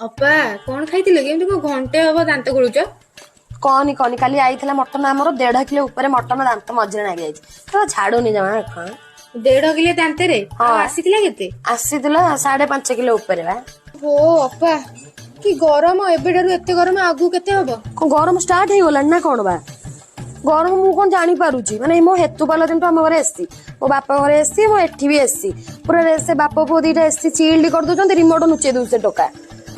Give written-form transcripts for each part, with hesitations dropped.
ଅପା, କଣ ଖାଇଥିଲ କି? ଏମିତି କଣ ଘଣ୍ଟେ ହବ ଦାନ୍ତ କୁଳୁଛ? କହନି କହନି, କାଲି ଆଇଥିଲା ମଟନ ଆମର 1.5 କିଲୋ ଉପରେ ମଟନ ଦାନ୍ତ ମଝିରେ ନାଗି ଯାଇଛି ତ, ଛାଡୁନି ଜମା କଣ। 1.5 କିଲୋ ଦାନ୍ତରେ? ହଁ। ଆଉ ଆସିଥିଲା କେତେ? ଆସିଥିଲା 5.5 କିଲୋ ଉପରେ ବା। ହୋ ଅପା, କି ଗରମ! ଏବେଠାରୁ ଏତେ ଗରମ, ଆଗକୁ କେତେ ହବ? କଣ ଗରମ ଷ୍ଟାର୍ଟ ହେଇଗଲାଣି ନା କଣ ବା? ଗରମ ମୁଁ କଣ ଜାଣିପାରୁଛି? ମାନେ ମୋ ହେତୁପାଲ ଦିନଠୁ ଆମ ଘରେ ଏସି, ମୋ ବାପା ଘରେ ଏସି, ମୋ ଏଠି ବି ଏସି ପୁରା। ସେ ବାପ ପୁଅ ଦିଟା ଏସି ଚିଲ୍ଡ କରିଦଉଛନ୍ତି, ରିମୋଟ ନୁଚେଇ ଦଉଛି ସେ ଟୋକା।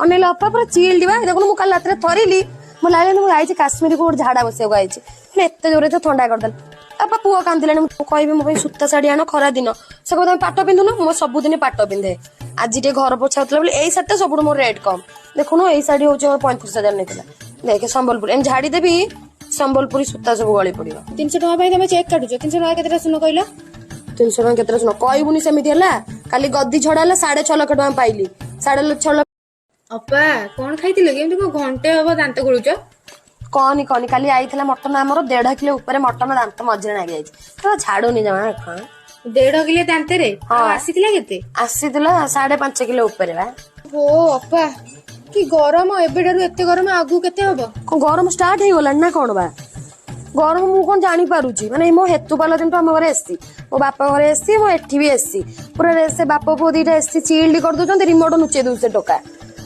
ଅନେଇଲେ ଅପା, ପୁରା ଚିଲ୍ଡ ବା। ଦେଖୁନୁ, ମୁଁ କାଲି ରାତିରେ ଥରିଲି। ମୁଁ ଲାଗିଲା ମୁଁ ଯାଇଛି କାଶ୍ମୀରକୁ ଗୋଟେ ଝାଡା ବସିବାକୁ ଆଇଛି। ମାନେ ଏତେ ଜୋରେ ତ ଥଣ୍ଡା କରିଦେଲା। ବାପା ପୁଅ କାନ୍ଦିଲାଣି। ମୁଁ କହିବି ମୋ ପାଇଁ ସୂତା ଶାଢୀ ଆଣ, ଖରା ଦିନ। ସେ କହିବ ତମେ ପାଟ ପିନ୍ଧୁନ। ମୁଁ ସବୁଦିନ ପାଟ ପିନ୍ଧେ। ଆଜି ଟିକେ ଘର ପୋଛା ହଉଥିଲା ବୋଲି ଏଇ ଶାଢୀଟା ସବୁଠୁ ମୋର ରେଟ୍ କମ୍। ଦେଖୁନୁ, ଏଇ ଶାଢୀ ହଉଛି ମୋର 35,000 ନେଇଥିଲା। ଦେଖେ, ସମ୍ବଲପୁର ଏମିତି ଝାଡି ଦେବି, ସମ୍ବଲପୁରୀ ସୂତା ସବୁ ଗଳି ପଡିବ। 300 ଟଙ୍କା ପାଇଁ ତମେ ଚେକ୍ କାଟୁଛ? 300 ଟଙ୍କା କେତେଟା ଶୂନ କହିଲ? 300 ଟଙ୍କା କେତେଟା ଶୂନ କହିବୁନି ସେମିତି ହେଲା। କାଲି ଗଦି ଛଡା ହେଲା, 6.5 ଲକ୍ଷ ଟଙ୍କା ପାଇଲି, 6.5 ଲକ୍ଷ। ଅପା, କଣ ଖାଇଥିଲ କି? ଏମିତି କଣ ଘଣ୍ଟେ ହବ ଦାନ୍ତ କୁଳୁଛ? କହନି କହନି, କାଲି ଆଇଥିଲା ମଟନ ଆମର 1.5 କିଲୋ ଉପରେ ମଟନ ଦାନ୍ତ ମଝିରେ ନାଗି ଯାଇଛି ତ, ଛାଡୁନି ଜମା କଣ। 1.5 କିଲୋ ଦାନ୍ତରେ? ହଁ। ଆଉ ଆସିଥିଲା କେତେ? ଆସିଥିଲା 5.5 କିଲୋ ଉପରେ ବା। ହୋ ଅପା, କି ଗରମ! ଏବେଠାରୁ ଏତେ ଗରମ, ଆଗକୁ କେତେ ହବ? କଣ ଗରମ ଷ୍ଟାର୍ଟ ହେଇଗଲାଣି ନା କଣ ବା? ଗରମ ମୁଁ କଣ ଜାଣିପାରୁଛି? ମାନେ ମୋ ହେତୁପାଲ ଦିନଠୁ ଆମ ଘରେ ଏସି, ମୋ ବାପା ଘରେ ଏସି, ମୋ ଏଠି ବି ଏସି ପୁରା। ସେ ବାପ ପୁଅ ଦିଟା ଏସି ଚିଲ୍ଡ କରିଦଉଛନ୍ତି, ରିମୋଟ ନୁଚେଇ ଦଉଛି ସେ ଟୋକା।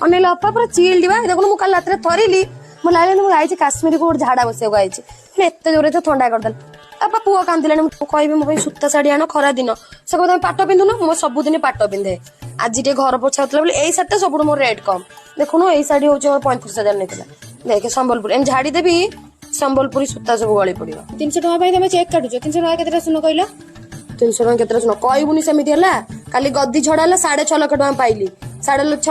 ଅନେଇଲେ ଅପା, ପୁରା ଚିଲ୍ଡ ବା। ଦେଖୁନୁ, ମୁଁ କାଲି ରାତିରେ ଥରିଲି। ମୁଁ ଲାଗିଲା ମୁଁ ଯାଇଛି କାଶ୍ମୀରକୁ ଗୋଟେ ଝାଡା ବସିବାକୁ ଆଇଛି। ମାନେ ଏତେ ଜୋରେ ତ ଥଣ୍ଡା କରିଦେଲା। ବାପା ପୁଅ କାନ୍ଦିଲାଣି। ମୁଁ କହିବି ମୋ ପାଇଁ ସୂତା ଶାଢୀ ଆଣ, ଖରା ଦିନ। ସେ କହିବ ତମେ ପାଟ ପିନ୍ଧୁନ। ମୁଁ ସବୁଦିନ ପାଟ ପିନ୍ଧେ। ଆଜି ଟିକେ ଘର ପୋଛା ହଉଥିଲା ବୋଲି ଏଇ ଶାଢୀଟା ସବୁଠୁ ମୋର ରେଟ୍ କମ୍। ଦେଖୁନୁ, ଏଇ ଶାଢୀ ହଉଛି ମୋର 35,000 ନେଇଥିଲା। ଦେଖେ, ସମ୍ବଲପୁର ଏମିତି ଝାଡି ଦେବି, ସମ୍ବଲପୁରୀ ସୂତା ସବୁ ଗଳି ପଡିବ। 300 ଟଙ୍କା ପାଇଁ ତମେ ଚେକ୍ କାଟୁଛ? 300 ଟଙ୍କା କେତେଟା ଶୂନ କହିଲ? 300 ଟଙ୍କା କେତେଟା ଶୂନ କହିବୁନି ସେମିତି ହେଲା। କାଲି ଗଦି ଛଡା ହେଲା, 6.5 ଲକ୍ଷ ଟଙ୍କା ପାଇଲି, 6.5 ଲକ୍ଷ।